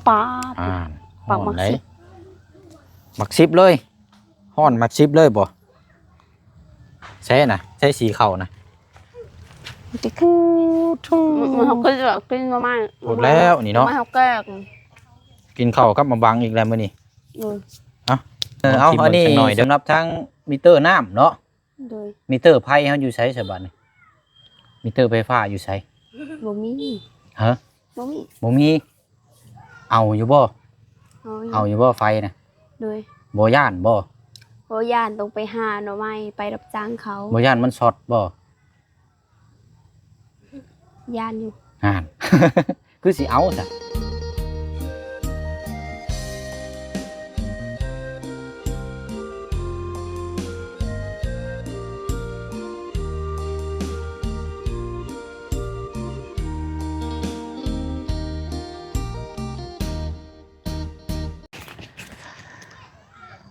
ປາດ ອ່າ ປາດ ຮ້ອນ ໝາກ ໄດ໋ ສິບ ໝາກສິບເລີຍ. ຮ້ອນໝາກສິບເລີຍບໍ່? ແຊະນະ ແຊະສີເຂົ້ານະ. ມັນ ມັນ ເຮົາກໍຈະກິນໜໍ່ໄມ້ ໂພດແລ້ວນີ້ເນາະ ໜໍ່ໄມ້ເຮົາແກງ ກິນເຂົ້າກັບໝາກບັງອີກແລ້ວມື້ນີ້. ໂດຍ ເອົາ ເອີ ເອົາ ຊິມເບິ່ງ ອັນນີ້ ຈັກໜ່ອຍເດີ ສຳລັບທາງມີເຕີນ້ຳເນາະ. ໂດຍ ມີເຕີໄຟເຮົາຢູ່ໃສສະບັດນີ້? ມີເຕີໄຟຟ້າຢູ່ໃສ? ບໍ່ມີ. ຮະ? ບໍ່ມີ ບໍ່ມີ. ເອົາຢູ່ບໍ່? ເອົາຢູ່ ເອົາຢູ່ບໍ່ໄຟນະ? ໂດຍ ບໍ່ຢ້ານບໍ່? ບໍ່ຢ້ານ ຕ້ອງໄປຫາໜໍ່ໄມ້ ໄປຮັບຈ້າງເຂົາ. ບໍ່ຢ້ານມັນຊັອດບໍ່? ຢ້ານຢູ່. ຫັ້ນ ຄືຊິເອົາຊະ.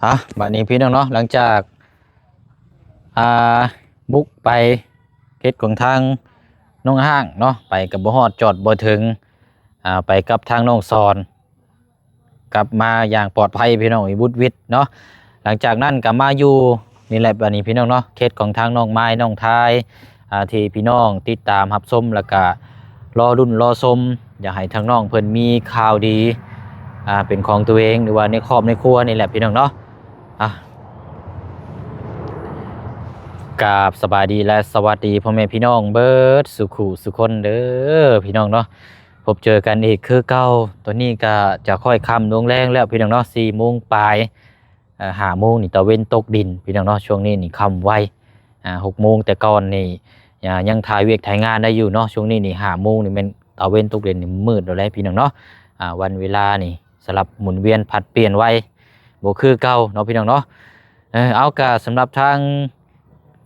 ອ່ະ ບາດນີ້ພີ່ນ້ອງເນາະ ຫຼັງຈາກ ອ່າ ບຸກໄປເຂດຂອງທາງໜອງຫ້າງເນາະ ໄປກໍບໍ່ຮອດ ຈອດບໍ່ເຖິງ ອ່າ ໄປກັບທາງນ້ອງສອນ ກັບມາຢ່າງປອດໄພພີ່ນ້ອງ ຫວຸດຫວິດເນາະ. ຫຼັງຈາກນັ້ນກໍມາຢູ່ນີ້ແຫຼະ ບາດນີ້ພີ່ນ້ອງເນາະ ເຂດຂອງທາງນ້ອງມາຍ ນ້ອງທາຍ ອ່າ ທີ່ພີ່ນ້ອງຕິດຕາມຮັບຊົມ ແລ້ວກະລໍລຸ້ນລໍຊົມ ຢາກໃຫ້ທາງນ້ອງເພິ່ນມີຂ່າວດີ ອ່າ ເປັນຂອງຕົວເອງ ຫຼືວ່າໃນຄອບໃນຄົວນີ້ແຫຼະພີ່ນ້ອງເນາະ. ອ່ະ ກາບສະບາຍດີ ແລະ ສະຫວັດດີພໍ່ແມ່ພີ່ນ້ອງເບິດສູ່ຄູ່ສູ່ຄົນເດີພີ່ນ້ອງເນາະ. ພົບເຈີກັນອີກຄືເກົ່າ ຕອນນີ້ກະຈະຄ່ອຍຄ່ຳລົງແລງແລ້ວພີ່ນ້ອງເນາະ ສີ່ໂມງປາຍ ເອີ ຫ້າໂມງນີ້ຕາເວັນຕົກດິນພີ່ນ້ອງເນາະ. ຊ່ວງນີ້ນີ້ຄ່ຳໄວ ອ່າ ຫົກໂມງແຕ່ກ່ອນນີ້ ອ່າ ຍັງຖ່າຍວຽກຖ່າຍງານໄດ້ຢູ່ເນາະ. ຊ່ວງນີ້ນີ້ຫ້າໂມງນີ້ແມ່ນຕາເວັນຕົກດິນນີ້ມືດແລ້ວແຫຼະພີ່ນ້ອງເນາະ. ອ່າ ວັນເວລານີ້ສະຫຼັບໝູນວຽນຜັດປ່ຽນໄວ ບໍ່ຄືເກົ່າເນາະພີ່ນ້ອງເນາະ. ເອີ ເອົາ ກະສຳລັບທາງ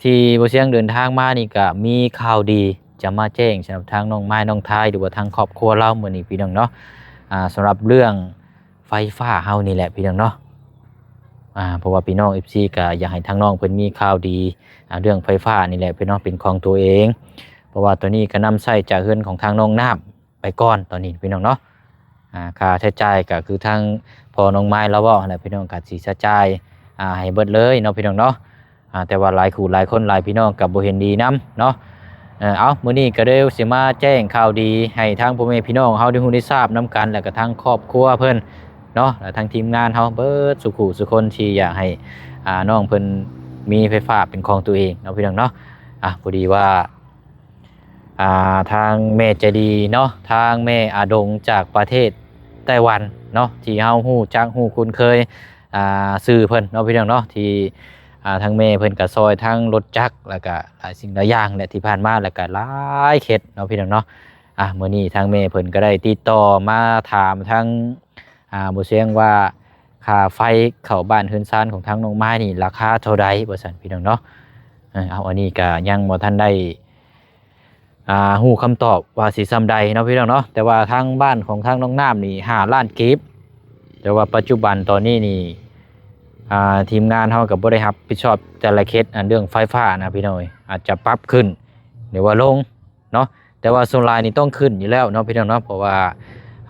ທີ່ບໍ່ສຽງເດີນທາງມານີ້ກະມີຂ່າວດີຈະມາແຈ້ງສຳລັບທາງນ້ອງມາຍ ນ້ອງທາຍ ຫຼືວ່າທາງຄອບຄົວລາວມື້ນີ້ພີ່ນ້ອງເນາະ. ອ່າ ສຳລັບເລື່ອງໄຟຟ້າເຮົານີ້ແຫຼະພີ່ນ້ອງເນາະ. ອ່າ ເພາະວ່າພີ່ນ້ອງເອັຟຊີກະຢາກໃຫ້ທາງນ້ອງເພິ່ນມີຂ່າວດີ ອ່າ ເລື່ອງໄຟຟ້ານີ້ແຫຼະພີ່ນ້ອງ ເປັນຂອງຕົວເອງ ເພາະວ່າຕອນນີ້ກະນຳໃຊ້ຈາກເຮືອນຂອງທາງນ້ອງນ້ຳ ໄປກ່ອນຕອນນີ້ພີ່ນ້ອງເນາະ. ອ່າ ຄ່າໃຊ້ຈ່າຍກໍຄືທາງພໍ່ນ້ອງມາຍລາວເວົ້າຫັ້ນແຫຼະພີ່ນ້ອງ ກໍຊິໃຊ້ຈ່າຍ ອ່າ ໃຫ້ເບິດເລີຍເນາະພີ່ນ້ອງເນາະ. ອ່າ ແຕ່ວ່າຫຼາຍຄູ່ຫຼາຍຄົນຫຼາຍພີ່ນ້ອງກໍບໍ່ເຫັນດີນຳເນາະ. ເອີ ເອົາ ມື້ນີ້ກໍເລີຍຊິມາແຈ້ງຂ່າວດີໃຫ້ທາງພໍ່ແມ່ພີ່ນ້ອງເຮົາໄດ້ຮູ້ໄດ້ຊາບນຳກັນ ແລ້ວກໍທາງຄອບຄົວເພິ່ນເນາະ ແລະ ທາງທີມງານເຮົາເບິດສູ່ຄູ່ສູ່ຄົນທີ່ຢາກໃຫ້ ອ່າ ນ້ອງເພິ່ນມີໄຟຟ້າເປັນຂອງຕົວເອງເນາະພີ່ນ້ອງເນາະ. ອ່າ ພໍດີວ່າ ອ່າ ທາງແມ່ໃຈດີເນາະ ທາງແມ່ອາດົງຈາກປະເທດໄຕ້ຫວັນເນາະ ທີ່ເຮົາຮູ້ຈັກຮູ້ຄຸ້ນເຄີຍ ອ່າ ຊື່ເພິ່ນເນາະພີ່ນ້ອງເນາະ ທີ່ ອ່າ ທາງແມ່ເພິ່ນກໍຊ່ອຍທັງລົດຈັກ ແລ້ວກໍຫຼາຍສິ່ງຫຼາຍຢ່າງແຫຼະທີ່ຜ່ານມາ ແລ້ວກໍຫຼາຍເຂດເນາະພີ່ນ້ອງເນາະ. ອ່າ ມື້ນີ້ທາງແມ່ເພິ່ນກໍໄດ້ຕິດຕໍ່ມາຖາມທາງ ອ່າ ບໍ່ສຽງວ່າຄ່າໄຟເຂົ້າບ້ານເຮືອນຊານຂອງທາງນ້ອງມາຍນີ້ລາຄາເທົ່າໃດວ່າຊັ້ນພີ່ນ້ອງເນາະ. ເອີ ເອົາ ອັນນີ້ກໍຍັງບໍ່ທັນໄດ້ ອ່າ ຮູ້ຄຳຕອບວ່າຊິສ່ຳໃດເນາະພີ່ນ້ອງເນາະ. ແຕ່ວ່າທາງບ້ານຂອງທາງນ້ອງນ້ຳນີ້ຫ້າລ້ານກີບ ແຕ່ວ່າປັດຈຸບັນຕອນນີ້ນີ້ ອ່າ ທີມງານເຮົາກໍບໍ່ໄດ້ຮັບຜິດຊອບແຕ່ລະເຂດ ອັນເລື່ອງໄຟຟ້ານະພີ່ນ້ອງເອີຍ ອາດຈະປັບຂຶ້ນ ຫຼືວ່າລົງເນາະ. ແຕ່ວ່າສ່ວນຫຼາຍນີ້ຕ້ອງຂຶ້ນຢູ່ແລ້ວເນາະພີ່ນ້ອງເນາະ ເພາະວ່າ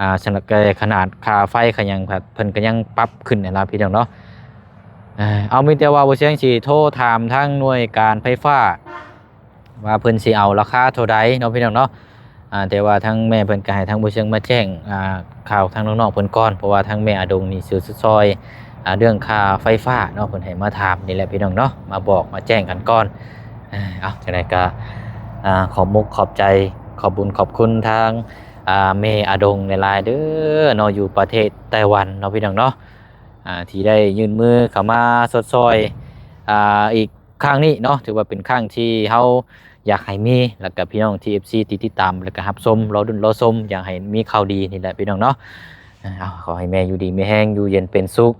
ອ່າ ສະໜັບຂະໜາດຄ່າໄຟຄ່າຫຍັງ ເພິ່ນກໍຍັງປັບຂຶ້ນຫັ້ນລະພີ່ນ້ອງເນາະ. ເອີ ເອົາ ມີແຕ່ວ່າບໍ່ສຽງຊິໂທຖາມທາງໜ່ວຍການໄຟຟ້າ ວ່າເພິ່ນຊິເອົາລາຄາເທົ່າໃດເນາະພີ່ນ້ອງເນາະ. ອ່າ ແຕ່ວ່າທາງແມ່ເພິ່ນກໍໃຫ້ທາງບໍ່ສຽງມາແຈ້ງ ອ່າ ຂ່າວທາງນ້ອງໆເພິ່ນກ່ອນ ເພາະວ່າທາງແມ່ອາດົງນີ້ຊິຊ່ອຍ ອ່າ ເລື່ອງຄ່າໄຟຟ້າເນາະ ເພິ່ນໃຫ້ມາຖາມນີ້ແຫຼະພີ່ນ້ອງເນາະ ມາບອກມາແຈ້ງກັນກ່ອນ. ເອີ ເອົາ ຈັ່ງໃດກໍ ອ່າ ຂອບມຸກຂອບໃຈ ຂອບບຸນຂອບຄຸນທາງ ອ່າ ແມ່ອາດົງຫຼາຍໆເດີເນາະ ຢູ່ປະເທດໄຕ້ຫວັນເນາະພີ່ນ້ອງເນາະ ອ່າ ທີ່ໄດ້ຍື່ນມືເຂົ້າມາຊົດຊ່ອຍ ອ່າ ອີກ ຄັ້ງນີ້ເນາະ ຖືວ່າເປັນຄັ້ງທີ່ເຮົາຢາກໃຫ້ມີ ແລ້ວກະພີ່ນ້ອງທີ່ເອັຟຊີທີ່ຕິດຕາມ ແລ້ວກະຮັບຊົມ ລໍລຸ້ນລໍຊົມ ຢາກໃຫ້ມີຂ່າວດີນີ້ແຫຼະພີ່ນ້ອງເນາະ. ເອົາ ຂໍໃຫ້ແມ່ຢູ່ດີມີແຮງ ຢູ່ເຢັນເປັນສຸກ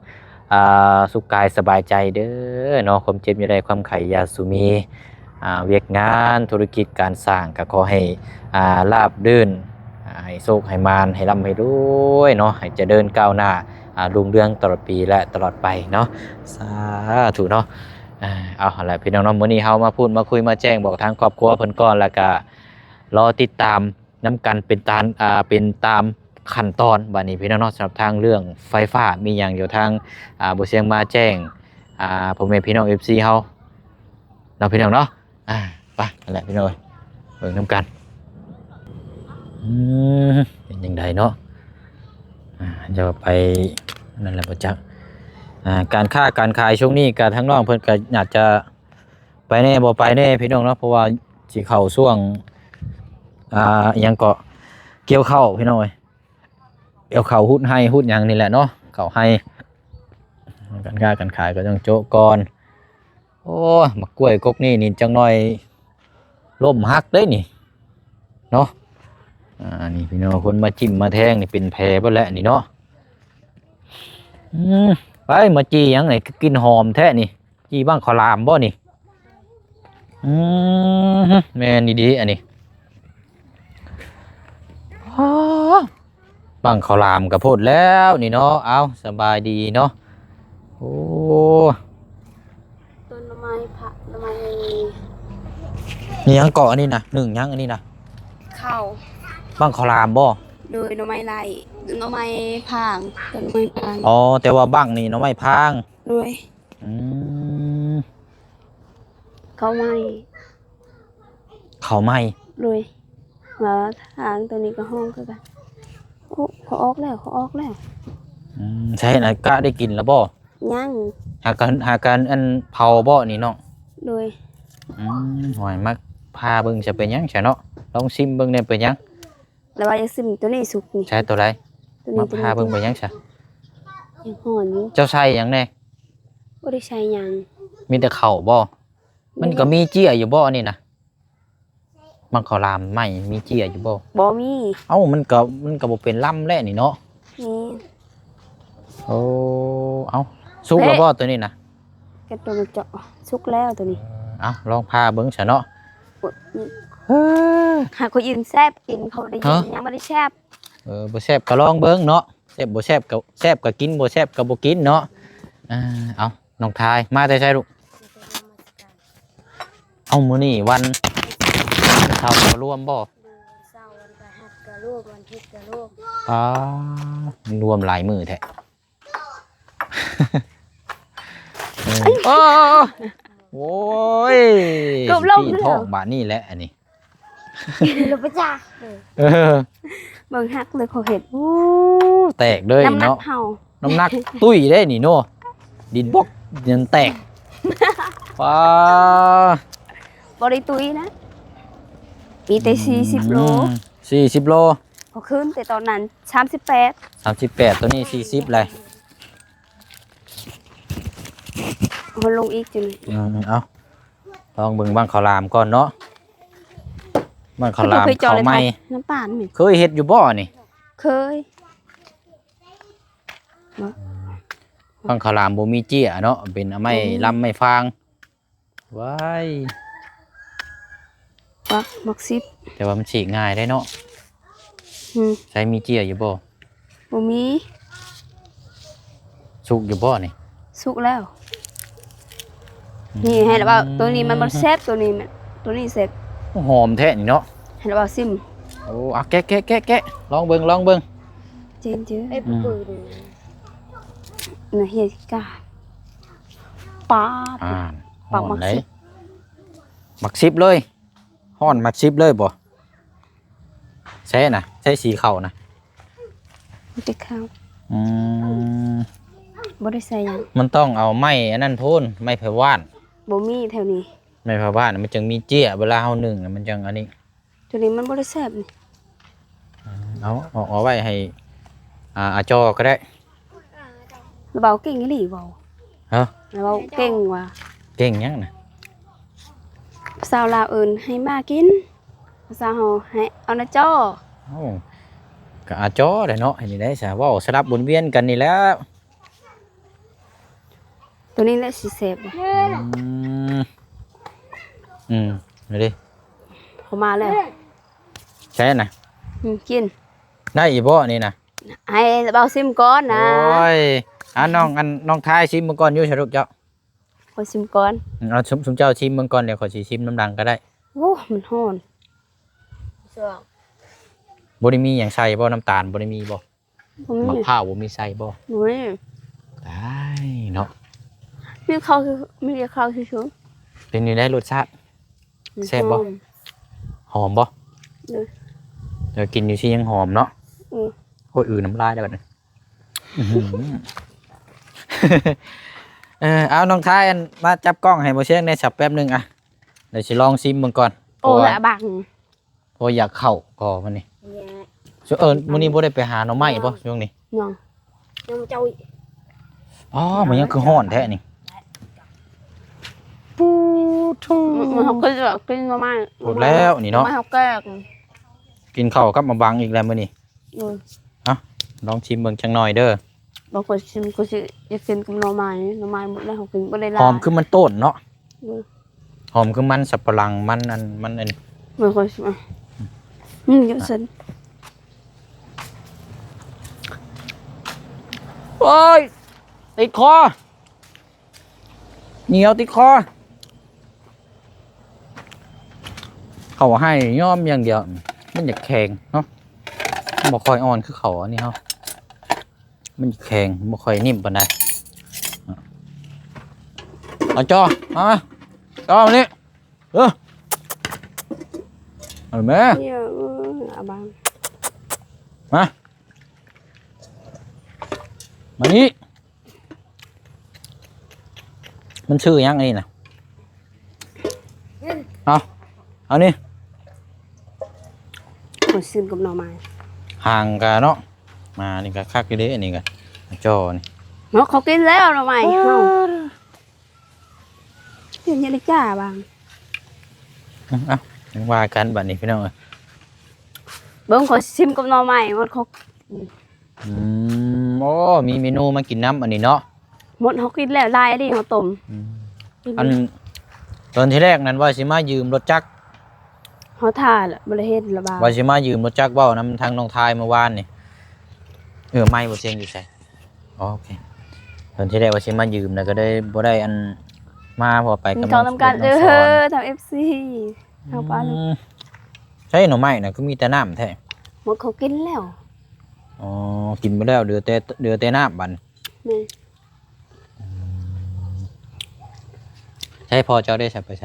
ອ່າ ສຸກກາຍສະບາຍໃຈເດີເນາະ ຄວາມເຈັບຢ່າໄດ້ ຄວາມໄຂ້ຢ່າສູ່ມີ ອ່າ ວຽກງານທຸລະກິດການສ້າງ ກະຂໍໃຫ້ ອ່າ ລາບລື່ນ ອ່າ ໃຫ້ໂຊກໃຫ້ໝານ ໃຫ້ລ່ຳໃຫ້ລວຍເນາະ ໃຫ້ຈະເລີນກ້າວໜ້າ ອ່າ ຮຸ່ງເຮືອງຕະຫຼອດປີ ແລະ ຕະຫຼອດໄປເນາະ ສາທຸເນາະ. ເອົາ ຫັ້ນແຫຼະພີ່ນ້ອງເນາະ ມື້ນີ້ເຮົາມາພູດມາຄຸຍມາແຈ້ງບອກທາງຄອບຄົວເພິ່ນກ່ອນ ແລ້ວກະລໍຕິດຕາມນຳກັນເປັນຕາມ ອ່າ ເປັນຕາມ ຂັ້ນຕອນບາດນີ້ພີ່ນ້ອງເນາະ. ສຳລັບທາງເລື່ອງໄຟຟ້າມີຫຍັງ ດຽວທາງ ອ່າ ບໍ່ສຽງມາແຈ້ງ ອ່າ ພໍ່ແມ່ພີ່ນ້ອງເອັຟຊີເຮົາເນາະ ພີ່ນ້ອງເນາະ. ອ່າ ໄປ ນັ້ນແຫຼະພີ່ນ້ອງເອີຍ ເບິ່ງນຳກັນ. ອືມ ເປັນຈັ່ງໃດເນາະ? ອ່າ ດຽວໄປ ນັ້ນແຫຼະບໍ່ຈັກ. ອ່າ ການຄ້າການຂາຍຊ່ວງນີ້ກະ ທາງນ້ອງເພິ່ນກະອາດຈະໄປແດ່ບໍ່ໄປແດ່ພີ່ນ້ອງເນາະ ເພາະວ່າຊິເຂົ້າຊ່ວງ ອ່າ ອີຫຍັງເກາະ ກ່ຽວເຂົ້າພີ່ນ້ອງເອີຍ. ເອົາເຂົ້າຮຸດໄຮ່ຮຸດຫຍັງນີ້ແຫຼະເນາະ ເຂົ້າໄຮ່. ການຄ້າການຂາຍກໍຕ້ອງໂຈະກ່ອນ. ໂອ້ຍ ໝາກກ້ວຍກົກນີ້ນີ້ ຈັກໜ້ອຍລົ້ມຫັກເດ້ນີ້ເນາະ. ອ່າ ນີ້ພີ່ນ້ອງ ຄົນມາຈິ້ມມາແທງນີ້ເປັນແຜເບິດແຫຼະນີ້ເນາະ. ອືມ ໄປ ມາຈີ່ຫຍັງນີ້ ຄືກິ່ນຫອມແທ້ນີ້? ຈີ່ບັ້ງເຂົ້າຫຼາມບໍ່ນີ້? ອືມ ແມ່ນອີ່ດີອັນນີ້. ອໍ ບັ້ງເຂົ້າຫຼາມກະໂພດແລ້ວນີ້ເນາະ. ເອົາ ສະບາຍດີເນາະ. ໂອ້ ຕົ້ນໜໍ່ໄມ້ພະ ໜໍ່ໄມ້ ນີ້ຫຍັງເກາະອັນນີ້ນະ? ໜຶ່ງຫຍັງອັນນີ້ນະ? ເຂົ້າ ບັ້ງເຂົ້າຫຼາມບໍ່? ໂດຍ ໜໍ່ໄມ້ໄລ່ ໜໍ່ໄມ້ພາງ ຕົ້ນໜໍ່ໄມ້ພາງ. ອໍ ແຕ່ວ່າບັ້ງນີ້ໜໍ່ໄມ້ພາງ. ໂດຍ. ອືມ ເຂົ້າໄມ້ ເຂົ້າໄມ້. ໂດຍ ວ່າທາງໂຕນີ້ກໍຮ້ອງຄືກັນ. ໂອ້ ເຂົາອອກແລ້ວ ເຂົາອອກແລ້ວ. ອືມ ໃຊ່ນະ ກະໄດ້ກິນແລ້ວບໍ່? ຍັງ ຫາກັນ ຫາກັນອັນເຜົາບໍ່ນີ້ນ້ອງ? ໂດຍ. ອືມ ຫ້ວຍ ມັກຜ່າເບິ່ງ ຈະເປັນຫຍັງຊະເນາະ? ລອງຊິມເບິ່ງແດ່ ເປັນຫຍັງ? ແລ້ວວ່າຢາກຊິມໂຕນີ້ສຸກນີ້. ໃຊ່ໂຕໃດ? ໂຕນີ້ ມາຜ່າເບິ່ງ ໂຕນີ້ ເປັນຫຍັງຊະ? ຍັງຮ້ອນຢູ່. ເຈົ້າໃສ່ຫຍັງແດ່? ບໍ່ໄດ້ໃສ່ຫຍັງ. ມີແຕ່ເຂົ້າບໍ່? ແມ່ນ. ມັນກໍມີເຈ້ຍຢູ່ບໍ່ອັນນີ້ນະ? ບັ້ງເຂົ້າຫຼາມໃໝ່ມີເຈ້ຍຢູ່ບໍ່? ບໍ່ມີ. ເອົ້າ ມັນກໍ ມັນກໍບໍ່ເປັນລຳແລ້ວນີ້ເນາະ. ແມ່ນ. ໂອ້ ເອົ້າ ສຸກແລ້ວບໍ່ໂຕນີ້ນະ? ແກະໂຕນີ້ເຈາະ ສຸກແລ້ວໂຕນີ້. ເອີ ເອົ້າ ລອງຜ່າເບິ່ງຊະເນາະ. ໂອ້ຍ ເອີ ຫາຄົນອື່ນແຊບກິນ ເຂົາໄດ້ກິນ ຮະ? ຍັງບໍ່ໄດ້ແຊບ. ເອີ ບໍ່ແຊບກໍລອງເບິ່ງເນາະ. ແຊບບໍ່ແຊບກໍແຊບກໍກິນ ບໍ່ແຊບກໍບໍ່ກິນເນາະ. ອ່າ ເອົ້າ ນ້ອງທາຍ ມາແຕ່ໃສລູກ? ເອົ້າ ມື້ນີ້ວັນເສົາກໍລວມບໍ່? ເສົາ ວັນພະຫັດກໍລວມ ວັນທິດກໍລວມ. ປາ ລວມຫຼາຍມື້ແທ້. ເອີ ໂອ້ ໂອ້ຍ ເກືອບລົ້ມ ຊິປີນທ້ອງບາດນີ້ແຫຼະອັນນີ້. ເອີ ເບິ່ງຮັກເລີຍ ເຂົາເຮັດ ໂອ້ ແຕກເລີຍເນາະ. ນ້ຳໜັກເຮົາ ນ້ຳໜັກຕຸ້ຍເດ້ນີ້ເນາະ. ດິນບລັອກຍັງແຕກ. ປາ ບໍ່ໄດ້ຕຸ້ຍນະ ມີແຕ່ ອືມ ສີ່ສິບໂລ. ສີ່ສິບໂລ ເຂົາຂຶ້ນແຕ່ຕອນນັ້ນ ສາມສິບແປດ ສາມສິບແປດ ຕອນນີ້ ສີ່ສິບ ແລ້ວ. ເຮົາລົງອີກຈັ່ງ. ອືມ ເອົາ ລອງເບິ່ງບັ້ງເຂົ້າຫຼາມກ່ອນເນາະ. ບັ້ງເຂົ້າຫຼາມເຂົ້າໃໝ່ ນ້ຳຕານນີ້ ເຄີຍເຮັດຢູ່ບໍ່ນີ້? ເຄີຍ. ບັ້ງເຂົ້າຫຼາມບໍ່ມີເຈ້ຍເນາະ ເປັນເອົາໄມ້ ບໍ່ມີ ລຳໄມ້ຟາງ. ວ້າຍ ປັກໝາກສິບ ແຕ່ວ່າມັນສີກງ່າຍໄດ໋ເນາະ. ອືມ ໃຊ້ມີເຈ້ຍຢູ່ບໍ່? ບໍ່ມີ. ສຸກຢູ່ບໍ່ນີ້? ສຸກແລ້ວ. ອືມ ນີ້ໃຫ້ລະເວົ້າ ໂຕນີ້ມັນບໍ່ແຊບ ໂຕນີ້ມັນ ໂຕນີ້ແຊບ. ຫອມແທ້ນີ້ເນາະ. ໃຫ້ລະເວົ້າຊິມ. ໂອ້ ເອົາແກະ ແກະ ແກະ ແກະ ລອງເບິ່ງ ລອງເບິ່ງ. ເຈນເຈີ ອືມ ນະເຮັດກະ ປາ ອ່າ ປັກໝາກສິບ ໝາກສິບເລີຍ. ຮ້ອນໝາກສິບເລີຍບໍ່? ໃສ່ນະ ໃສ່ສີເຂົ້ານະ ບໍ່ໄດ້ເຂົ້າ. ອືມ ບໍ່ໄດ້ໃສ່ຫຍັງ. ມັນຕ້ອງເອົາໄມ້ອັນນັ້ນໂພນ ໄມ້ໄຜ່ຫວ້ານ. ບໍ່ມີແຖວນີ້ ໄມ້ໄຜ່ຫວ້ານມັນຈຶ່ງມີເຈ້ຍ ເວລາເຮົາໜຶ້ງມັນຈັ່ງອັນນີ້. ໂຕນີ້ມັນບໍ່ໄດ້ແຊບນີ້. ເອົາ ເອົາ ເອົາໄວ້ໃຫ້ ອ່າ ອາຈໍກໍໄດ້. ລະເວົ້າເກັ່ງອີ່ຫຼີເວົ້າ. ຮະ? ລະເວົ້າເກັ່ງວ່າ ເກັ່ງຫຍັງນະ? ພາສາລາວເອີ້ນໃຫ້ໝາກິນ ພາສາເຮົາໃຫ້ເອົານະຈໍ. ເອົ້າ ກໍອາຈໍແຫຼະເນາະ ເຮັດຈັ່ງໃດຊະ ເວົ້າສະຫຼັບວົນວຽນກັນນີ້ແຫຼະ. ໂຕນີ້ແຫຼະຊິແຊບ. ອືມ ອືມ ເອົາເດ້ ເຂົ້າມາແລ້ວ. ໃຊ່ນະ ອືມ ກິນໄດ້ອີ່ບໍ່ນີ້ນະ? ໃຫ້ລະເບົາຊິມກ່ອນນະ. ໂອ້ຍ ອ່າ ນ້ອງ ອັນ ນ້ອງທາຍຊິມເບິ່ງກ່ອນຢູ່ຊະລູກເຈົ້າ. ຂໍຊິມກ່ອນ. ອືມ ເອົາ ຊຸມ ຊຸມເຈົ້າຊິມເບິ່ງກ່ອນ ດຽວຂ້ອຍຊິຊິມນຳຫຼັງກໍໄດ້. ໂອ້ ມັນຮ້ອນ. ຊ່ວງ ບໍ່ໄດ້ມີຫຍັງໃສ່ບໍ່? ນ້ຳຕານບໍ່ໄດ້ມີບໍ່? ບໍ່ມີ. ໝາກພ້າວບໍ່ມີໃສ່ບໍ່? ບໍ່ມີ. ຕາຍເນາະ. ມີເຂົ້າ ມີແຕ່ເຂົ້າຊື່ໆ. ເປັນຈັ່ງໃດລົດຊາດ? ແຊບບໍ່? ຫອມ. ຫອມບໍ່? ເອີ ເອີ ກິນຢູ່ຊີ້ຍັງຫອມເນາະ. ເອີ ໂອ້ຍ ອືນ້ຳລາຍແລ້ວບັດນີ້. ອື ເອີ ເອົາ ນ້ອງທາຍ ອັນ ມາຈັບກ້ອງໃຫ້ບໍ່ຊຽງແດ່ ສັກແປັບໜຶ່ງ ອ່ະ ດຽວຊິລອງຊິມເບິ່ງກ່ອນ. ໂອ້ ເພາະວ່າ ລະບັງ ໂອ້ ຢາກເຂົ້າກໍມັນນີ້. ເອີ ມື້ນີ້ບໍ່ໄດ້ໄປຫາໜໍ່ໄມ້ບໍ່ຊ່ວງນີ້? ຍັງ ຍັງເຈົ້າອີກ. ອໍ ມັນຍັງຄືຮ້ອນແທ້ນີ້. ປູໂທ້ ມື້ເຮົາກໍຈະກິນໜໍ່ໄມ້ ໝົດແລ້ວນີ້ເນາະ. ໜໍ່ໄມ້ເຮົາແກງ ກິນເຂົ້າກັບໝາກບັງອີກແລ້ວມື້ນີ້. ເອີ ເອົ້າ ລອງຊິມເບິ່ງຈັກໜ່ອຍເດີ. ບໍ່ຄ່ອຍຊິມ ຂ້ອຍຊິ ຢາກກິນກັບໜໍ່ໄມ້. ໜໍ່ໄມ້ໝົດແລ້ວ ເຮົາກິນບໍ່ໄດ້ຫຼາຍ. ຫອມຄືມັນຕົ້ນເນາະ. ເອີ ຫອມຄືມັນສັບປະຫຼັງ ມັນອັນ ມັນອັນ ບໍ່ຄ່ອຍຊິມ. ອືມ ຢູ່ຊັ້ນ. ໂອ້ຍ ຕິດຄໍ. ໜຽວຕິດຄໍ. ເຂົ້າໄຮ່ຍອມຢ່າງດຽວ ມັນຢາກແຂງເນາະ. ມັນບໍ່ຄ່ອຍອ່ອນຄືເຂົ້າອັນນີ້ເຮົາ. ມັນແຂງ ບໍ່ຄ່ອຍນິ້ມປານໃດ. ເອົາຈໍ່ ມາ ຈໍ່ມານີ້. ເອີ ເອົາແມ່. ເອີ ເອົາບາງ ມາ ມານີ້. ມັນຊື່ຫຍັງອັນນີ້ນະ? ເອົາ ເອົານີ້ ຂ້ອຍຊິມກັບໜໍ່ໄມ້. ຫ່າງກະເນາະ. ມານີ້ກະຄັກຢູ່ເດ້ ອັນນີ້ກະຈໍ່ນີ້. ເນາະ ເຂົາກິນແລ້ວໜໍ່ໄມ້ເຮົາ. ເອີ ເຮັດຫຍັງໄດ້ຈ້າບາງ. ເອົ້າ ຍັງວ່າກັນບັດນີ້ພີ່ນ້ອງເອີຍ. ເບິ່ງ ຂໍຊິມກັບໜໍ່ໄມ້ໝົດ. ອືມ ໂອ້ ມີເມນູມາກິນນຳອັນນີ້ເນາະ. ໝົດ ເຮົາກິນແລ້ວ ຫຼາຍເດ້ ເຮົາຕົ້ມ. ອືມ ອັນ ຕອນທີແລກນັ້ນວ່າຊິມາຢືມລົດຈັກ ເຮົາຖ້າລະ ບໍ່ໄດ້ເຮັດລະບາດ ວ່າຊິມາຢືມລົດຈັກ ເວົ້ານຳທາງນ້ອງທາຍເມື່ອວານນີ້. ເອີ ໄມບໍ່ຊຽງຢູ່ໃສ? ອໍ ໂອເຄ. ຕອນທີແລກວ່າຊິມາຢືມ ແລ້ວກໍໄດ້ ບໍ່ໄດ້ອັນ ມາ ເພາະວ່າໄປກັບນ້ອງ ເອີ ທາງເອັຟຊີ ເຮົາປາ ອືມ ໃຊ້ໜໍ່ໄມ້ນະ ຄືມີແຕ່ນ້ຳແທ້? ໝົດ ເຂົາກິນແລ້ວ. ອໍ ກິນໝົດແລ້ວ ເຫຼືອແຕ່ ເຫຼືອແຕ່ນ້ຳບັດນີ້. ແມ່ນ. ອືມ ໃຊ້ພໍ່ເຈົ້າໄດ້ໃສ ໄປໃສ?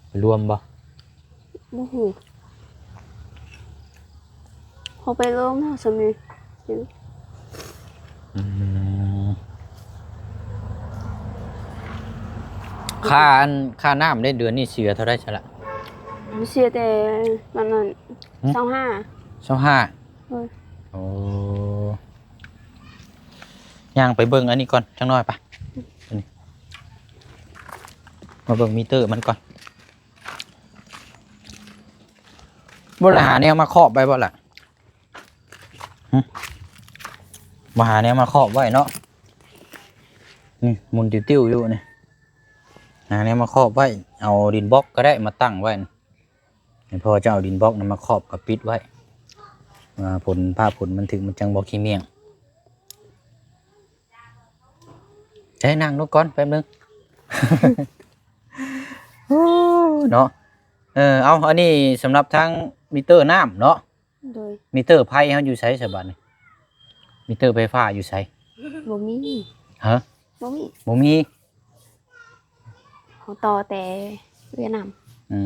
ໄປລວມບໍ່? ບໍ່ຮູ້ ເຂົາໄປລວມເຮົາຊຳນີ້. ອືມ ຄ່າອັນ ຄ່ານ້ຳເດ້ ເດືອນນີ້ເສຍເທົ່າໃດຊະລະ? ເສຍແຕ່ອັນນັ້ນ ຫຶ? ຊາວຫ້າ. ຊາວຫ້າ. ເອີ ໂອ້ ຍ່າງໄປເບິ່ງອັນນີ້ກ່ອນຈັກໜ້ອຍປະ. ມາເບິ່ງມີເຕີມັນກ່ອນ. ບໍ່ໄດ້ຫາແນວມາຄອບໄວ້ບໍ່ລະ? ຫຶ? ບໍ່ຫາແນວມາຄອບໄວ້ເນາະ. ນີ້ໝຸນຕິວໆຢູ່ນີ້. ຫາແນວມາຄອບໄວ້. ເອົາດິນບລັອກກໍໄດ້ມາຕັ້ງໄວ້. ໃຫ້ພໍ່ເຈົ້າເອົາດິນບລັອກນັ້ນມາຄອບກັບປິດໄວ້ ວ່າຝົນ ຟ້າຝົນມັນຖືກ ມັນຈັ່ງບໍ່ຂີ້ໝ້ຽງ. ໃຫ້ນັ່ງລົງກ່ອນແປັບໜຶ່ງ ເນາະ. ເອີ ເອົາ ອັນນີ້ສຳລັບທາງມີເຕີນ້ຳເນາະ. ໂດຍ. ມີເຕີໄຟເຮົາຢູ່ໃສສະບາດນີ້? ມີເຕີໄຟຟ້າຢູ່ໃສ? ບໍ່ມີ. ຮະ? ບໍ່ມີ ບໍ່ມີ. ເຮົາຕໍ່ແຕ່ຫວຽດນາມ. ອື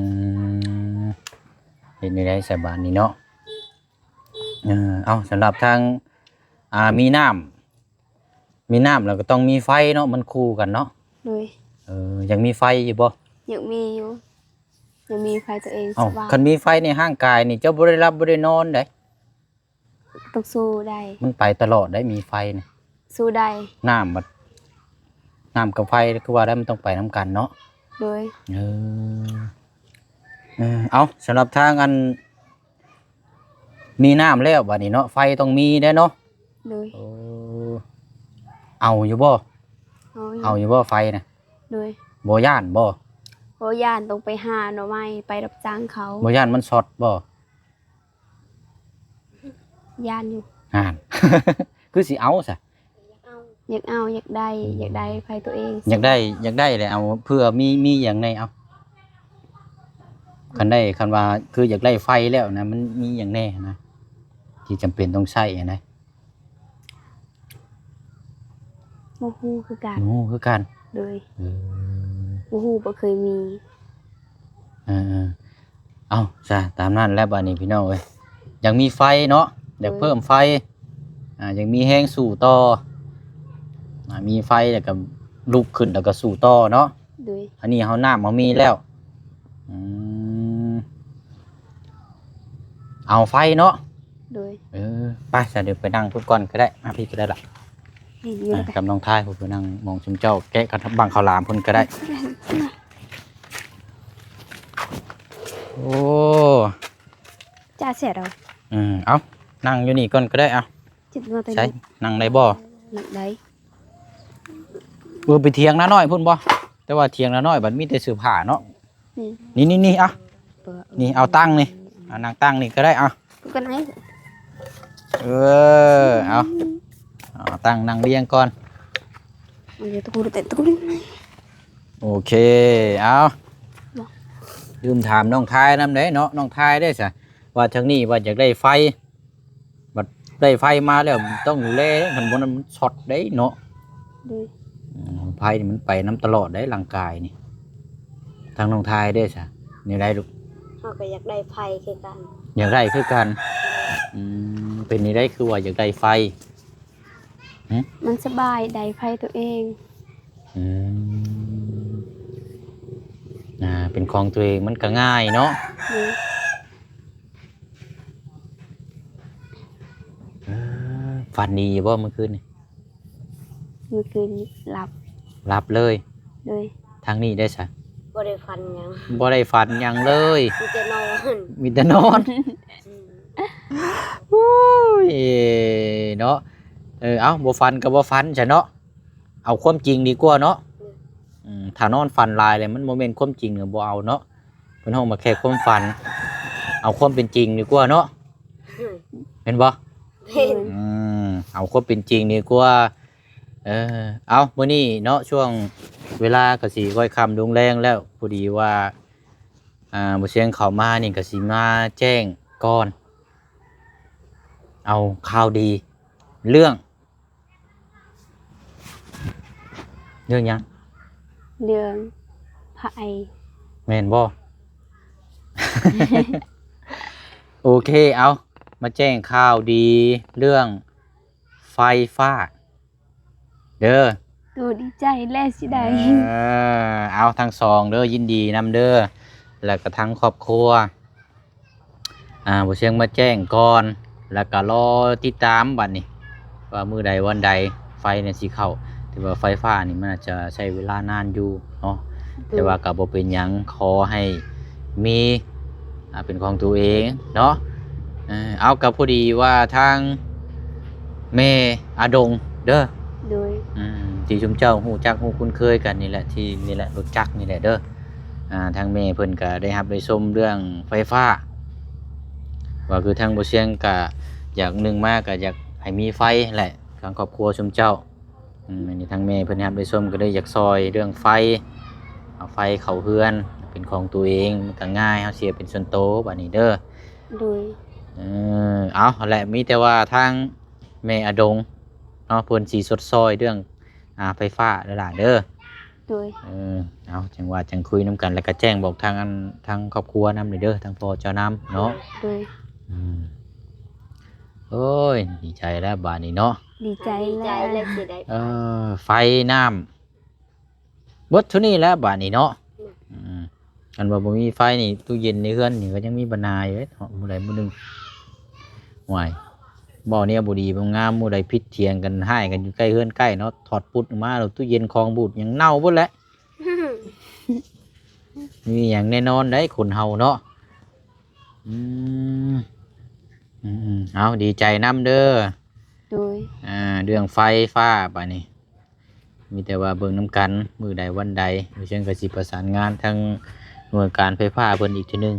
ມ ເຮັດແນວໃດສະບາດນີ້ເນາະ? ເອີ ເອົາ ສຳລັບທາງ ອ່າ ມີນ້ຳ ມີນ້ຳແລ້ວກໍຕ້ອງມີໄຟເນາະ ມັນຄູ່ກັນເນາະ. ໂດຍ. ເອີ ຢາກມີໄຟຢູ່ບໍ່? ຢາກມີຢູ່ ຢາກມີໄຟຕົວເອງ. ເອົ້າ ສະບາຍ. ຄັນມີໄຟໃນຮ່າງກາຍນີ້ ເຈົ້າບໍ່ໄດ້ຫຼັບບໍ່ໄດ້ນອນໃດ. ຕ້ອງສູ້ໄດ້ ມັນໄປຕະຫຼອດໄດ໋ ມີໄຟນີ້. ສູ້ໄດ້. ນ້ຳບັດ ນ້ຳກັບໄຟຄືວ່າໄດ້ ມັນຕ້ອງໄປນຳກັນເນາະ. ໂດຍ. ເອີ ເອີ ເອົາ ສຳລັບທາງອັນ ມີນ້ຳແລ້ວບາດນີ້ເນາະ ໄຟຕ້ອງມີແດ່ເນາະ. ໂດຍ. ໂອ້ ເອົາຢູ່ບໍ່? ເອົາຢູ່ ເອົາຢູ່ບໍ່ໄຟນະ? ໂດຍ. ບໍ່ຢ້ານບໍ່? ບໍ່ຢ້ານ ຕ້ອງໄປຫາໜໍ່ໄມ້ ໄປຮັບຈ້າງເຂົາ. ບໍ່ຢ້ານມັນຊັອດບໍ່? ຢ້ານຢູ່. ຫັ້ນ ຄືຊິເອົາຊະ? ຢາກເອົາ ຢາກໄດ້ ອືມ ຢາກໄດ້ໄຟຕົວເອງ. ຢາກໄດ້ ຢາກໄດ້ແຫຼະ ເອົາ ເພື່ອມີ ມີຫຍັງແດ່ ເອົາ. ຄັນໄດ້ ຄັນວ່າຄືຢາກໄດ້ໄຟແລ້ວນະ ມັນມີຫຍັງແດ່ນະ ທີ່ຈຳເປັນຕ້ອງໃຊ້ນະ? ບໍ່ຮູ້ຄືກັນ. ບໍ່ຮູ້ຄືກັນ. ໂດຍ. ເອີ ບໍ່ຮູ້ ບໍ່ເຄີຍມີ. ເອີໆ ເອົາຊະ ຕາມນັ້ນແຫຼະບາດນີ້ພີ່ນ້ອງເອີຍ. ຢາກມີໄຟເນາະ ຢາກເພີ່ມໄຟ ອ່າ ຢາກມີແຮງສູ້ຕໍ່ ອ່າ ມີໄຟແລ້ວກໍລຸກຂຶ້ນ ແລ້ວກໍສູ້ຕໍ່ເນາະ. ໂດຍ. ອັນນີ້ເຮົາ ນ້ຳເຮົາມີແລ້ວ. ອືມ ເອົາໄຟເນາະ. ໂດຍ. ເອີ ໄປຊະ ດຽວໄປນັ່ງພຸ້ນກ່ອນກໍໄດ້ ມາພີ້ກໍໄດ້ລະ. ນີ້ຢູ່ ອ່າ ລະ ກັບນ້ອງທາຍ ຜູ້ໄປນັ່ງໝ່ອງຊຸມເຈົ້າແກະກັບບັງເຂົ້າຫຼາມພຸ້ນກໍໄດ້. ໂອ້ ຈ້າແຊດເອົາ. ເອີ ເອົາ ນັ່ງຢູ່ນີ້ກ່ອນກໍໄດ້ ເອົາ. ໃສ່ ນັ່ງໄດ້ບໍ່? ນັ່ງໄດ້. ເອີ ໄປຖຽງນານ້ອຍພຸ້ນບໍ່? ແຕ່ວ່າຖຽງນານ້ອຍບັດມີແຕ່ເສື້ອຜ້າເນາະ. ນີ້ ນີ້ໆໆ ເອົາ ນີ້ ເອົາຕັ້ງນີ້ ເອົານັ່ງຕັ້ງນີ້ກໍໄດ້ ເອົາ ກັນໃຫ້ ເອີ ເອົາ ເອົາຕັ້ງນັ່ງລຽງກ່ອນ. ໂອເຄ ເອົາ ລືມຖາມນ້ອງທາຍນຳເດ້ເນາະ ນ້ອງທາຍເດ້ຊະ ວ່າທາງນີ້ວ່າຢາກໄດ້ໄຟ ບັດໄດ້ໄຟມາແລ້ວຕ້ອງດູແລ ຄັນບໍ່ນັ້ນມັນຊັອດເດ້ເນາະ. ໂດຍ. ອືມ ໄຟນີ້ມັນໄປນຳຕະຫຼອດເດ້ ຮ່າງກາຍນີ້. ທາງນ້ອງທາຍເດ້ຊະ ແນວໃດລູກ? ເຮົາກໍຢາກໄດ້ໄຟຄືກັນ. ຢາກໄດ້ຄືກັນ. ອືມ ເປັນແນວໃດຄືວ່າຢາກໄດ້ໄຟ? ຫຶ? ມັນສະບາຍ ໄດ້ໄຟຕົວເອງ. ອືມ ອ່າ ເປັນຂອງຕົວເອງມັນກໍງ່າຍເນາະ. ໂດຍ. ເອີ ຝັນດີຢູ່ບໍ່ມື້ຄືນນີ້? ມື້ຄືນນີ້ຫຼັບ. ຫຼັບເລີຍ? ໂດຍ. ທາງນີ້ເດ້ຊະ? ບໍ່ໄດ້ຝັນຫຍັງ. ບໍ່ໄດ້ຝັນຫຍັງເລີຍ? ມີແຕ່ນອນ. ມີແຕ່ນອນ. ອືມ. ໂອ້ຍ ເນາະ. ເອີ ເອົ້າ ບໍ່ຝັນກໍບໍ່ຝັນຊະເນາະ. ເອົາຄວາມຈິງດີກວ່າເນາະ. ອືມ. ອືມ ຖ້ານອນຝັນຫຼາຍແລ້ວມັນບໍ່ແມ່ນຄວາມຈິງ ກໍບໍ່ເອົາເນາະ. ເພິ່ນຮ້ອງວ່າແຄ່ຄວາມຝັນ ເອົາຄວາມເປັນຈິງດີກວ່າເນາະ. ອືມ. ແມ່ນບໍ່? ແມ່ນ. ອືມ ເອົາຄວາມເປັນຈິງດີກວ່າ. ເອີ ເອົາ ມື້ນີ້ເນາະ ຊ່ວງເວລາກໍຊິຄ່ອຍຄ່ຳລົງແລງແລ້ວ ພໍດີວ່າ ອ່າ ບໍ່ສຽງເຂົ້າມານີ້ກໍຊິມາແຈ້ງກ່ອນ ເອົາຂ່າວດີ ເລື່ອງ ເລື່ອງຫຍັງ? ເລື່ອງພະໄອ. ແມ່ນບໍ່? ໂອເຄ ເອົາ ມາແຈ້ງຂ່າວດີເລື່ອງໄຟຟ້າເດີ. ໂຕດີໃຈແລ້ວຊິໄດ້. ເອີ ເອົາ ທັງສອງເດີ ຍິນດີນຳເດີ ແລ້ວກໍທັງຄອບຄົວ. ອ່າ ບໍ່ສຽງມາແຈ້ງກ່ອນ ແລ້ວກໍລໍຕິດຕາມບັດນີ້ ວ່າມື້ໃດວັນໃດໄຟນີ້ຊິເຂົ້າ. ແຕ່ວ່າໄຟຟ້ານີ້ມັນອາດຈະໃຊ້ເວລານານຢູ່ເນາະ. ໂດຍ. ແຕ່ວ່າກໍບໍ່ເປັນຫຍັງ ຂໍໃຫ້ມີ ອ່າ ເປັນຂອງຕົວເອງເນາະ. ເອີ ເອົາ ກໍພໍດີວ່າທາງແມ່ອາດົງເດີ. ໂດຍ. ອືມ ທີ່ຊຸມເຈົ້າຮູ້ຈັກຮູ້ຄຸ້ນເຄີຍກັນນີ້ແຫຼະ ທີ່ນີ້ແຫຼະ ຮູ້ຈັກນີ້ແຫຼະເດີ. ອ່າ ທາງແມ່ເພິ່ນກໍໄດ້ຮັບໄດ້ຊົມເລື່ອງໄຟຟ້າ ວ່າຄືທາງບໍ່ສຽງກະຢາກ ໜຶ່ງມາກະຢາກໃຫ້ມີໄຟແຫຼະ ທາງຄອບຄົວຊຸມເຈົ້າ. ອືມ ອັນນີ້ທາງແມ່ເພິ່ນໄດ້ຮັບໄດ້ຊົມ ກໍເລີຍຢາກຊ່ອຍເລື່ອງໄຟ ເອົາໄຟເຂົ້າເຮືອນເປັນຂອງຕົວເອງ ມັນກະງ່າຍ ເຮົາເສຍເປັນສ່ວນໂຕບາດນີ້ເດີ. ໂດຍ. ເອີ ເອົາ ຫັ້ນແຫຼະ ມີແຕ່ວ່າທາງແມ່ອາດົງເນາະ ເພິ່ນຊິຊົດຊ່ອຍເລື່ອງ ອ່າ ໄຟຟ້າເດີຫຼານເດີ. ໂດຍ. ເອີ ເອົາ ຈັ່ງວ່າຈັ່ງຄຸຍນຳກັນ ແລ້ວກໍແຈ້ງບອກທາງອັນ ທາງຄອບຄົວນຳເດີ ທາງພໍ່ເຈົ້ານຳເນາະ. ໂດຍ. ອືມ ໂອ້ຍ ດີໃຈແລ້ວບາດນີ້ເນາະ. ດີໃຈແລ້ວ ດີໃຈແລ້ວຊິໄດ້ ເອີ ໄຟນ້ຳ ເບິດເທົ່ານີ້ແຫຼະບາດນີ້ເນາະ. ອືມ ອືມ ຄັນວ່າບໍ່ມີໄຟນີ້ ຕູ້ເຢັນໃນເຮືອນນີ້ກໍຍັງມີບັນຫາຢູ່ເດເນາະ ມື້ໃດມື້ໜຶ່ງ. ໂອ້ຍ ເວົ້າແນວບໍ່ດີບໍ່ງາມ ມື້ໃດຜິດຖຽງກັນ ຮ້າຍກັນຢູ່ໃກ້ເຮືອນໃກ້ເນາະ ຖອດປຸດອອກມາແລ້ວ ຕູ້ເຢັນຂອງບູດຫຍັງເນົ່າເບິດແຫຼະ. ມີຫຍັງແນ່ນອນໃດ໋ ຄົນເຮົາເນາະ. ອືມ ອືມໆ ເອົາ ດີໃຈນຳເດີ. ໂດຍ. ອ່າ ເລື່ອງໄຟຟ້າບາດນີ້ ມີແຕ່ວ່າເບິ່ງນຳກັນ ມື້ໃດວັນໃດ ເຊິ່ງກໍຊິປະສານງານທາງໜ່ວຍການໄຟຟ້າເພິ່ນອີກເທື່ອໜຶ່ງ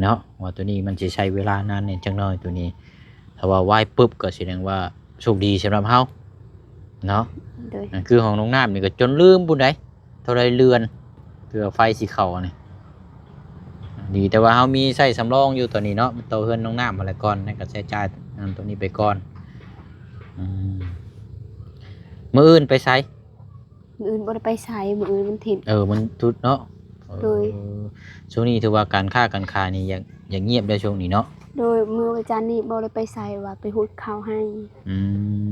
ເນາະ ວ່າໂຕນີ້ມັນຊິໃຊ້ເວລານານແດ່ຈັກໜ້ອຍໂຕນີ້. ຖ້າວ່າໄວປຶບ ກໍສະແດງວ່າໂຊກດີສຳລັບເຮົາເນາະ. ໂດຍ. ອ່າ ຄືຫ້ອງນ້ອງນ້ຳນີ້ກໍຈົນລືມພຸ້ນໃດ ເທົ່າໃດເດືອນ ເທື່ອໄຟຊິເຂົ້ານີ້. ດີແຕ່ວ່າເຮົາມີໃຊ້ສຳລອງຢູ່ຕອນນີ້ເນາະ ຕໍ່ເຮືອນນ້ອງນ້ຳຫັ້ນແຫຼະກ່ອນ ໃນການໃຊ້ຈ່າຍນຳຕົວນີ້ໄປກ່ອນ. ອືມ ມື້ອື່ນໄປໃສ? ມື້ອື່ນບໍ່ໄດ້ໄປໃສ ມື້ອື່ນວັນທິດ. ເອີ ວັນທຸດເນາະ. ໂດຍ. ເອີ ຊ່ວງນີ້ຖືວ່າການຄ້າການຂາຍນີ້ຢາກ ຢາກງຽບໄດ໋ຊ່ວງນີ້ເນາະ. ໂດຍ. ມື້ວັນຈັນນີ້ບໍ່ໄດ້ໄປໃສ ວ່າໄປຫຸດເຂົ້າໄຮ່. ອື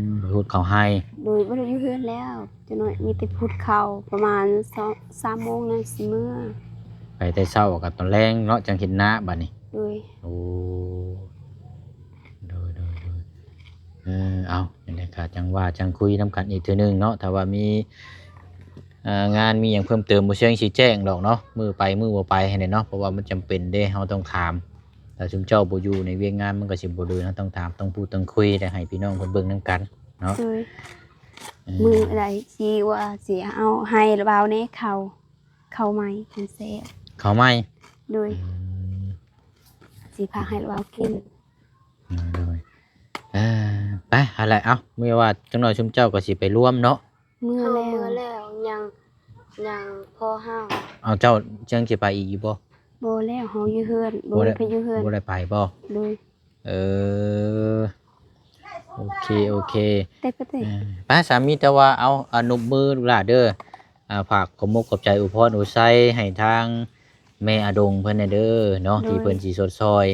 ມ ໄປຫຸດເຂົ້າໄຮ່. ໂດຍ. ບໍ່ໄດ້ຢູ່ເຮືອນແລ້ວ ຈັກໜ້ອຍມີແຕ່ຫຸດເຂົ້າ ປະມານສອງ ສາມໂມງນະຊິເມືອ. ໄປແຕ່ເຊົ້າກັບຕອນແລງເນາະ ຈັ່ງເຮັດນາບາດນີ້. ໂດຍ. ໂອ້ ໂດຍ ໂດຍ ໂດຍ. ເອີ ເອົາ ຈັ່ງໃດກໍຈັ່ງວ່າຈັ່ງຄຸຍນຳກັນອີກເທື່ອໜຶ່ງເນາະ ຖ້າວ່າມີ ເອີ ງານມີຫຍັງເພີ່ມເຕີມ ບໍ່ຊຽງຊິແຈ້ງດອກເນາະ ມື້ໄປມື້ບໍ່ໄປຫັ້ນແຫຼະເນາະ ເພາະວ່າມັນຈຳເປັນເດ້ ເຮົາຕ້ອງຖາມ. ຖ້າຊຸມເຈົ້າບໍ່ຢູ່ໃນວຽກງານ ມັນກໍຊິບໍ່ເດີນ ເຮົາຕ້ອງຖາມ ຕ້ອງພູດ ຕ້ອງຄຸຍ ແລະ ໃຫ້ພີ່ນ້ອງເພິ່ນເບິ່ງນຳກັນເນາະ. ໂດຍ. ເອີ ມື້ໃດຊິວ່າຊິເອົາໃຫ້ລາວແດ່ເຂົ້າ ເຂົ້າໃໝ່ ມັນແຊບ. ເຂົ້າໃໝ່? ໂດຍ. ອືມ ຊິພາໃຫ້ລາວກິນ. ໂດຍ ໂດຍ. ເອີ ໄປ ຫັ້ນແຫຼະ ເອົາ ມື້ວ່າຈັກໜ້ອຍຊຸມເຈົ້າກໍຊິໄປລວມເນາະ. ເມື່ອແລ້ວ ເຮົາເມື່ອແລ້ວ ຍັງ ຍັງພໍເຮົາ. ເອົາ ເຈົ້າຍັງຊິໄປອີກຢູ່ບໍ່? ບໍ່ແລ້ວ ເຮົາຢູ່ເຮືອນ ບໍ່ໄດ້ ບໍ່ໄດ້ໄປຢູ່ເຮືອນ. ບໍ່ໄດ້ໄປບໍ່? ໂດຍ. ເອີ ໂອເຄ ໂອເຄ ແຕ່ກໍແຕ່ ເອີ ໄປ ສາມີແຕ່ວ່າ ເອົາ ອະນຸບມືລູກຫຼ້າເດີ ອ່າ ຝາກຂອບມົກຂອບໃຈ ອວຍພອນອວຍໄຊໃຫ້ທາງແມ່ອາດົງເພິ່ນແດ່ເດີເນາະ ໂດຍ ທີ່ເພິ່ນຊິຊົດຊ່ອຍ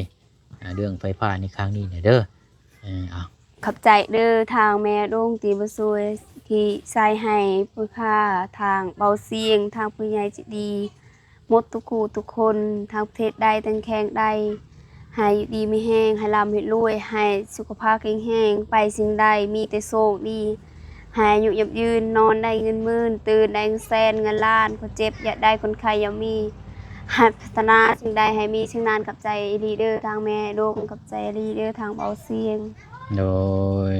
ອ່າ ເລື່ອງໄຟຟ້າໃນຄັ້ງນີ້ແດ່ເດີ. ເອີ ເອົາ ຂອບໃຈເດີທາງແມ່ອາດົງທີ່ມາຊ່ວຍ ທີ່ໃສ່ໃຫ້ໄຟຟ້າ ທາງເບົາຊຽງ ທາງຜູ້ໃຫຍ່ໃຈດີ ໝົດທຸກຜູ້ທຸກຄົນ ທາງປະເທດໃດ ທາງແຂວງໃດ ໃຫ້ຢູ່ດີມີແຮງ ໃຫ້ລ່ຳໃຫ້ລວຍ ໃຫ້ສຸຂະພາບແຂງແຮງ ໄປສິ່ງໃດມີແຕ່ໂຊກດີ ໃຫ້ອາຍຸຢັ້ງຢືນ ນອນໄດ້ເງິນໝື່ນ ຕື່ນໄດ້ເງິນແສນເງິນລ້ານ ຄົນເຈັບຢ່າໄດ້ ຄົນໄຂ້ຢ່າມີ ໃຫ້ປາດຖະໜາສິ່ງໃດໃຫ້ມີສິ່ງນັ້ນ. ຂອບໃຈອີ່ຫຼີເດີທາງແມ່ດົງ ຂອບໃຈອີ່ຫຼີເດີທາງເບົາຊຽງ. ໂດຍ.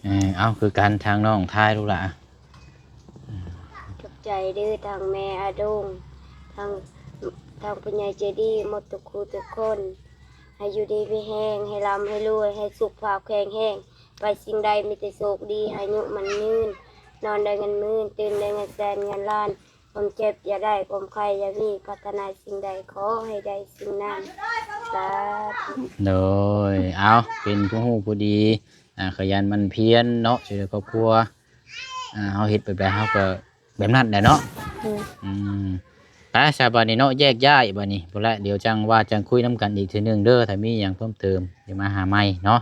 ເອີ ເອົາ ຄືກັນທາງນ້ອງທາຍລູກຫຼ້າ. ຂອບໃຈເດີທາງແມ່ອາດົງ ທາງ ທາງຜູ້ໃຫຍ່ໃຈດີ ໝົດທຸກຜູ້ທຸກຄົນ ໃຫ້ຢູ່ດີມີແຮງ ໃຫ້ລ່ຳໃຫ້ລວຍ ໃຫ້ສຸຂະພາບແຂງແຮງ ໄປສິ່ງໃດມີແຕ່ໂຊກດີ ອາຍຸໝັ້ນຍືນ ນອນໄດ້ເງິນໝື່ນ ຕື່ນໄດ້ເງິນແສນເງິນລ້ານ ຄວາມເຈັບຢ່າໄດ້ ຄວາມໄຂ້ຢ່າມີ ປາດຖະໜາສິ່ງໃດຂໍໃຫ້ໄດ້ສິ່ງນັ້ນ ສາທຸ. ໂດຍ. ເອົາ ເປັນຜູ້ຮູ້ຜູ້ດີ ອ່າ ຂະຫຍັນໝັ່ນພຽນເນາະ ຊ່ວຍເຫຼືອຄອບຄົວ. ອ່າ ເຮົາເຮັດແບບໃດເຮົາກໍແບບນັ້ນແຫຼະເນາະ. ໂດຍ. ອືມ ໄປຊະບາດນີ້ເນາະ ແຍກຍ້າຍບາດນີ້ ພຸ້ນລະ ດຽວຈັ່ງວ່າຈັ່ງຄຸຍນຳກັນອີກເທື່ອໜຶ່ງເດີ ຖ້າມີຫຍັງເພີ່ມເຕີມ ດຽວມາຫາໃໝ່ເນາະ.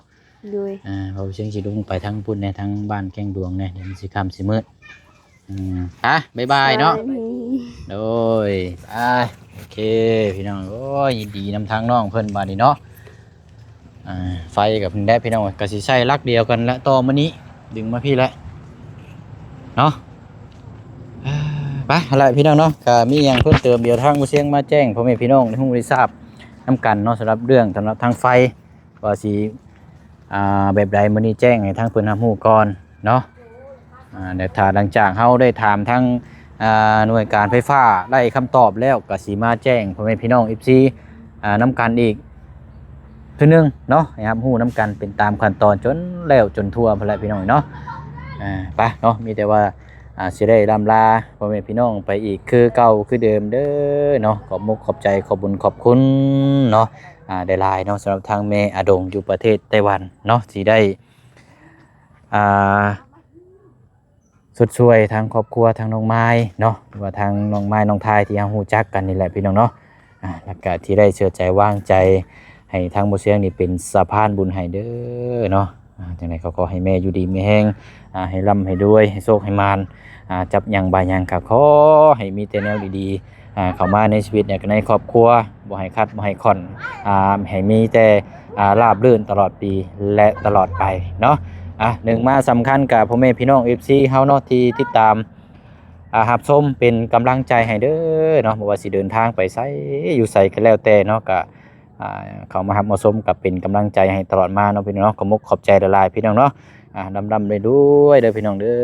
ໂດຍ. ອ່າ ເຮົາຈຶ່ງຊິລົງໄປທາງພຸ້ນແດ່ ທາງບ້ານແກ້ງດວງແດ່ ດຽວມັນຊິຄ່ຳຊິມືດ. ອືມ ໄປ ບາຍບາຍເນາະ. ໂດຍ. ໄປ ໂອເຄ ພີ່ນ້ອງ ໂອ້ຍ ຍິນດີນຳທາງນ້ອງເພິ່ນບາດນີ້ເນາະ. ອ່າ ໄຟກັບເພິ່ນແດ່ພີ່ນ້ອງ ກໍຊິໃຊ້ຫຼັກດຽວກັນແຫຼະ ຕໍ່ມື້ນີ້ດຶງມາພີ້ແຫຼະເນາະ. ອ່າ ໄປ ຫັ້ນແຫຼະພີ່ນ້ອງເນາະ ກໍມີຫຍັງເພີ່ມເຕີມ ດຽວທາງບໍ່ຊຽງມາແຈ້ງພໍ່ແມ່ພີ່ນ້ອງໄດ້ຮູ້ໄດ້ຊາບນຳກັນເນາະ ສຳລັບເລື່ອງ ສຳລັບທາງໄຟ ວ່າຊິ ອ່າ ແບບໃດ ມື້ນີ້ແຈ້ງໃຫ້ທາງເພິ່ນຮັບຮູ້ກ່ອນເນາະ. ອ່າ ແລ້ວຖ້າຫຼັງຈາກເຮົາໄດ້ຖາມທາງ ອ່າ ໜ່ວຍການໄຟຟ້າໄດ້ຄຳຕອບແລ້ວ ກໍຊິມາແຈ້ງພໍ່ແມ່ພີ່ນ້ອງ ເອັຟຊີ ອ່າ ນຳກັນອີກເທື່ອໜຶ່ງເນາະ ໃຫ້ຮັບຮູ້ນຳກັນເປັນຕາມຂັ້ນຕອນຈົນແລ້ວຈົນທົ່ວພຸ້ນແຫຼະພີ່ນ້ອງເນາະ. ອ່າ ໄປເນາະ ມີແຕ່ວ່າ ອ່າ ຊິໄດ້ລ່ຳລາພໍ່ແມ່ພີ່ນ້ອງໄປອີກຄືເກົ່າຄືເດີມເດີເນາະ. ຂອບມຸກຂອບໃຈ ຂອບບຸນຂອບຄຸນເນາະ ອ່າ ຫຼາຍໆເນາະ ສຳລັບທາງແມ່ອາດົງຢູ່ປະເທດໄຕ້ຫວັນເນາະ ທີ່ໄດ້ ອ່າ ຊົດຊ່ວຍທາງຄອບຄົວທາງນ້ອງມາຍເນາະ ຫຼືວ່າທາງນ້ອງມາຍນ້ອງທາຍທີ່ເຮົາຮູ້ຈັກກັນນີ້ແຫຼະພີ່ນ້ອງເນາະ. ອ່າ ແລ້ວກະທີ່ໄດ້ເຊື່ອໃຈວາງໃຈໃຫ້ທາງບໍ່ຊຽງນີ້ເປັນສະພານບຸນໃຫ້ເດີເນາະ. ອ່າ ຈັ່ງໃດກໍຂໍໃຫ້ແມ່ຢູ່ດີມີແຮງ ອ່າ ໃຫ້ລ່ຳໃຫ້ລວຍ ໃຫ້ໂຊກໃຫ້ໝານ ອ່າ ຈັບຫຍັງບາຫຍັງກໍຂໍໃຫ້ມີແຕ່ແນວດີໆ ອ່າ ເຂົ້າມາໃນຊີວິດ ໃນຄອບຄົວ ບໍ່ໃຫ້ຂັດບໍ່ໃຫ້ຂ້ອນ ອ່າ ໃຫ້ມີແຕ່ ອ່າ ລາບລື່ນຕະຫຼອດປີ ແລະ ຕະຫຼອດໄປເນາະ. ອ່າ ໜຶ່ງມາສຳຄັນກັບພໍ່ແມ່ພີ່ນ້ອງ ເອັຟຊີ ເຮົາເນາະ ທີ່ຕິດຕາມ ອ່າ ຮັບຊົມເປັນກຳລັງໃຈໃຫ້ເດີເນາະ. ບໍ່ວ່າຊິເດີນທາງໄປໃສ ຢູ່ໃສກໍແລ້ວແຕ່ເນາະ ກະ ອ່າ ເຂົ້າມາຮັບມາຊົມ ກໍເປັນກຳລັງໃຈໃຫ້ຕະຫຼອດມາເນາະ ພີ່ນ້ອງເນາະ. ຂອບມຸກຂອບໃຈຫຼາຍໆ ພີ່ນ້ອງເນາະ. ອ່າ ລ່ຳໆລວຍໆເດີ ພີ່ນ້ອງເດີ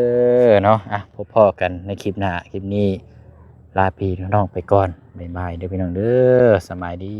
ເນາະ. ອ່າ ພົບພໍ້ກັນໃນຄລິບໜ້າ ຄລິບນີ້ລາພີ່ນ້ອງໄປກ່ອນ ບາຍບາຍເດີ ພີ່ນ້ອງເດີ ສະບາຍດີ.